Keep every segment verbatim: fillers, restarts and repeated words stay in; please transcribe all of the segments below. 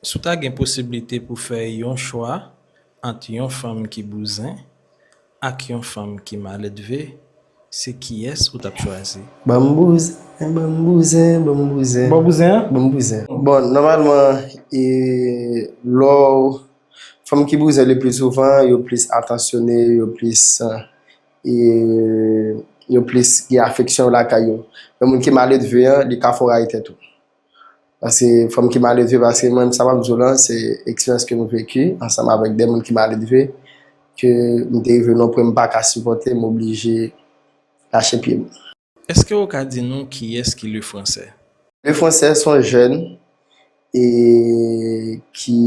Si w ta gen posiblite pou fè yon chwa ant yon fanm ki bouzen ak yon fanm ki maledve, se kiyès ou t ap chwazi? Ban m bouzen, ban m bouzen, ban m bouzen. Bon bouzen an? Ban m bouzen. Bon, nòmalman, e, lò fanm ki bouzen le pli souvan, yo plis atansyone, yo plis, e, yo plis gen afeksyon lakay yo. Men moun ki maledve an, li ka fè w rayi tèt ou. Paske fanm ki maledve, paske mwen, sa m ap di w lan, se eksperyans ke m veki ansanm avèk de moun ki maledve, ke m te rive nan yon pwen m pa ka sipòte, m oblije lache pye m. Èske w ka di nou kiyès ki Le Français? Le Français se yon jèn e ki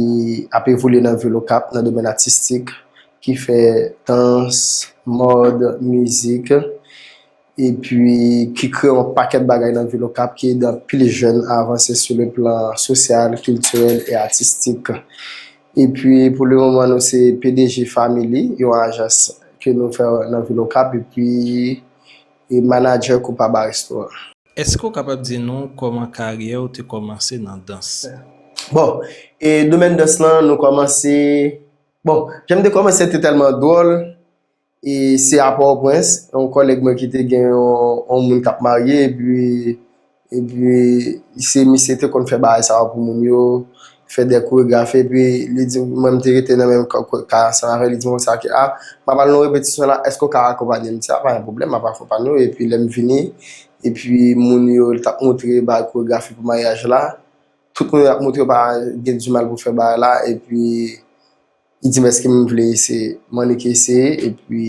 ap evolye nan vil Okap, nan domèn atistik, ki fè dans, mòd, mizik, epi ki kreye yon pakèt bagay nan vil Okap, ki ede anpil jèn avanse sou le plan sosyal, kiltirèl e atistik. Epi pou le moman, nou se P D G Family, yon ajans ke nou fè nan vil Okap, epi e manadjè Koupa Bar Restoran. Èske w kapab di nou kòman karyè w te kòmanse nan dans? Bon, e domèn dans lan, nou kòmanse, bon, jan m te kòmanse te tèlman dwòl, e se a Pòtoprens, yon kòlèg mwen ki te gen yon, yon moun k ap marye, epi, epi se misye te konn fè bagay sa yo pou moun yo, fè de koregrafi, epi li di, mwen m te rete nan menm ka, ka ansanm avè l, li di m konsa ke, a, m ap al nan repetisyon la, èske w ka akonpanye m? M di, a, pa gen pwoblèm, m ap akonpanye w, epi lè m vini, epi moun yo t ap montre bagay koregrafi pou maryaj la, tout moun yo ap montre yo pa gen di mal pou fè bagay la, epi li di m èske m vle eseye, m annik eseye, epi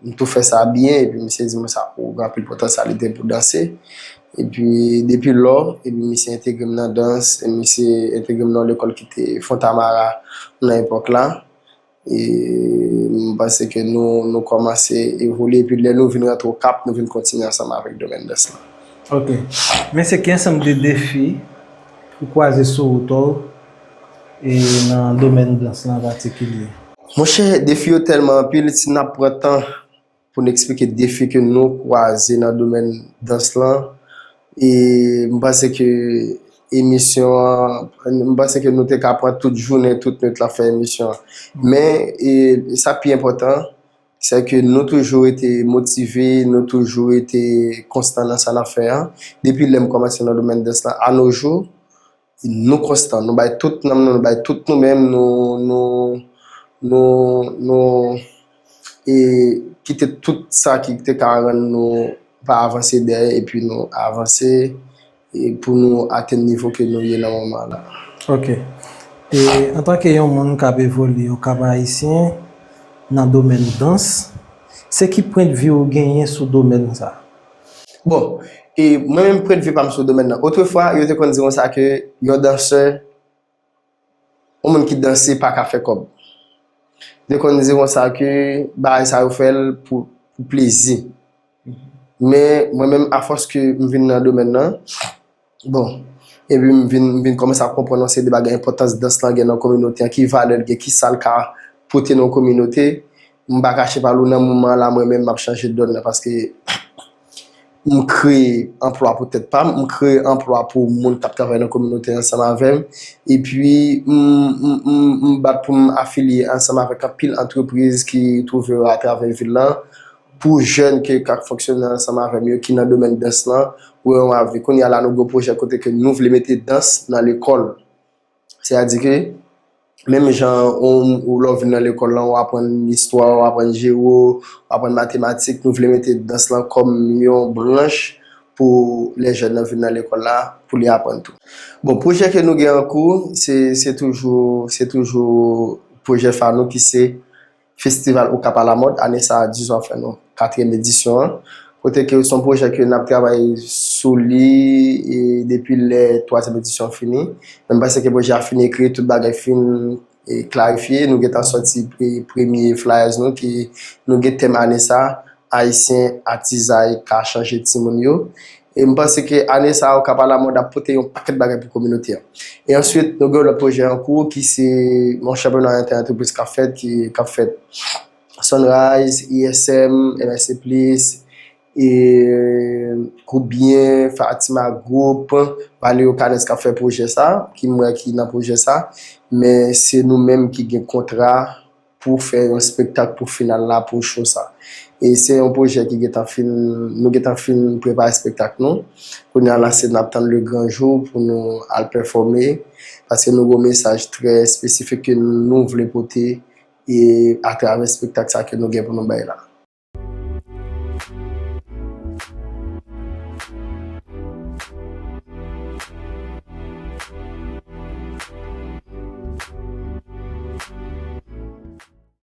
m tou fè sa byen, epi misye di m sa ou gen anpil potansyalite pou danse, epi depi lò, epi misye entegre m nan dans, e misye entegre m nan yon lekòl ki te Fontamara nan epòk la, e m panse ke nou, nou kòmanse evolye, epi lè nou vin rantre Okap, nou vin kontinye ansanm avèk domèn dans lan. Ok. Men se ki ansanm de defi ou kwaze sou wout ou e nan domèn dans lan an patikilye? Monchè, defi yo tèlman anpil, si n ap pran tan pou n eksplike defi ke nou kwaze nan domèn dans lan, e m panse ke emisyon an, m panse ke nou te ka pran tout jounen, tout nwit la fè emisyon an. Men, e sa pi enpòtan, se ke nou toujou rete motive, nou toujou rete konstan nan sa n ap fè an. Depi lè m kòmanse nan domèn dans lan, a no jou, nou konstan, nou bay tout nanm nou, nou bay tout nou menm, nou, nou, nou, nou, e kite tout sa ki te ka rann nou pa avanse dèyè, epi nou avanse, e pou nou atenn nivo ke nou ye nan moman la. Ok. E antanke yon moun k ap evolye Okap Ayisyen nan domèn dans, se ki pwendvi ou genyen sou domèn sa? Bon, e mwen menm pwendvi pa m sou domèn nan. Otrefwa, yo te konn di konsa ke yon dansè, yon moun ki danse pa ka fè kòb. Yo te konn di konsa ke bagay sa yo fè l pou, pou plezi. Men mwen menm, afòs ke m vin nan domèn nan, bon, epi m vin, m vin kòmanse ap konprann yon seri de bagay, enpòtans dans lan gen nan kominote an, ki valè l gen, ki sa l ka pote nan yon kominote. M pa kache pale w, nan moman an la, mwen menm, m ap chanje dòn nan, paske m kreye anplwa pou tèt pa m, m kreye anplwa pou moun k ap travay nan kominote ansanm avè m, epi m, m, m, m bat pou m afilye ansanm avèk anpil antrepriz ki twouve yo atravè vil lan, pou jèn ke k ap fonksyone ansanm avè m yo, ki nan domèn dans lan, wè yon avni. Kounye a la, nou gen yon pwojè kote ke nou vle mete dans nan lekòl. Sètadi ke, menm jan ou, ou lè w vin nan lekòl lan, ou aprann istwa, ou aprann jewo, ou aprann matematik, nou vle mete dans lan kòm yon branch pou lè jèn nan vin nan lekòl la, pou li aprann tou. Bon, pwojè ke nou gen an kou, se, se toujou, se toujou pwojè fa nou ki se Festival Okap à la mode, ane sa a, di zwa fè nou katriyèm edisyon an. Kote ke se yon pwojè ke n ap travay sou li, e, depi lè twazyèm edisyon an fini. Men m panse ke pwojè a fin ekri, tout bagay fin, e, klarifye. Nou gentan sòti, e, premye flyers nou, ki nou gen tèm ane sa a, Ayisyen atizay ka chanje timoun yo. E m panse ke ane sa a, Okap à la mode ap pote yon pakèt bagay pou kominote an. E answit, nou gen yon lòt pwojè an kou ki se yon chanpyona entè-antrepriz k ap fèt, ki, k ap fèt Sunrise, I S M, M S C plis, e, oubyen Fatima Group, Valerio Canes k ap fè pwojè sa, ki m wè ki nan pwojè sa, men se nou menm ki gen kontra pou fè yon espektak pou final la, pou show sa. E se yon pwojè ki gentan fin, nou gentan fin prepare espektak nou. Kounye a la, se n ap tann le gran jou pou nou al pèfòme, paske nou gen yon mesaj trè espesifik ke nou vle pote e atravè espektak sa ke nou gen pou nou bay la.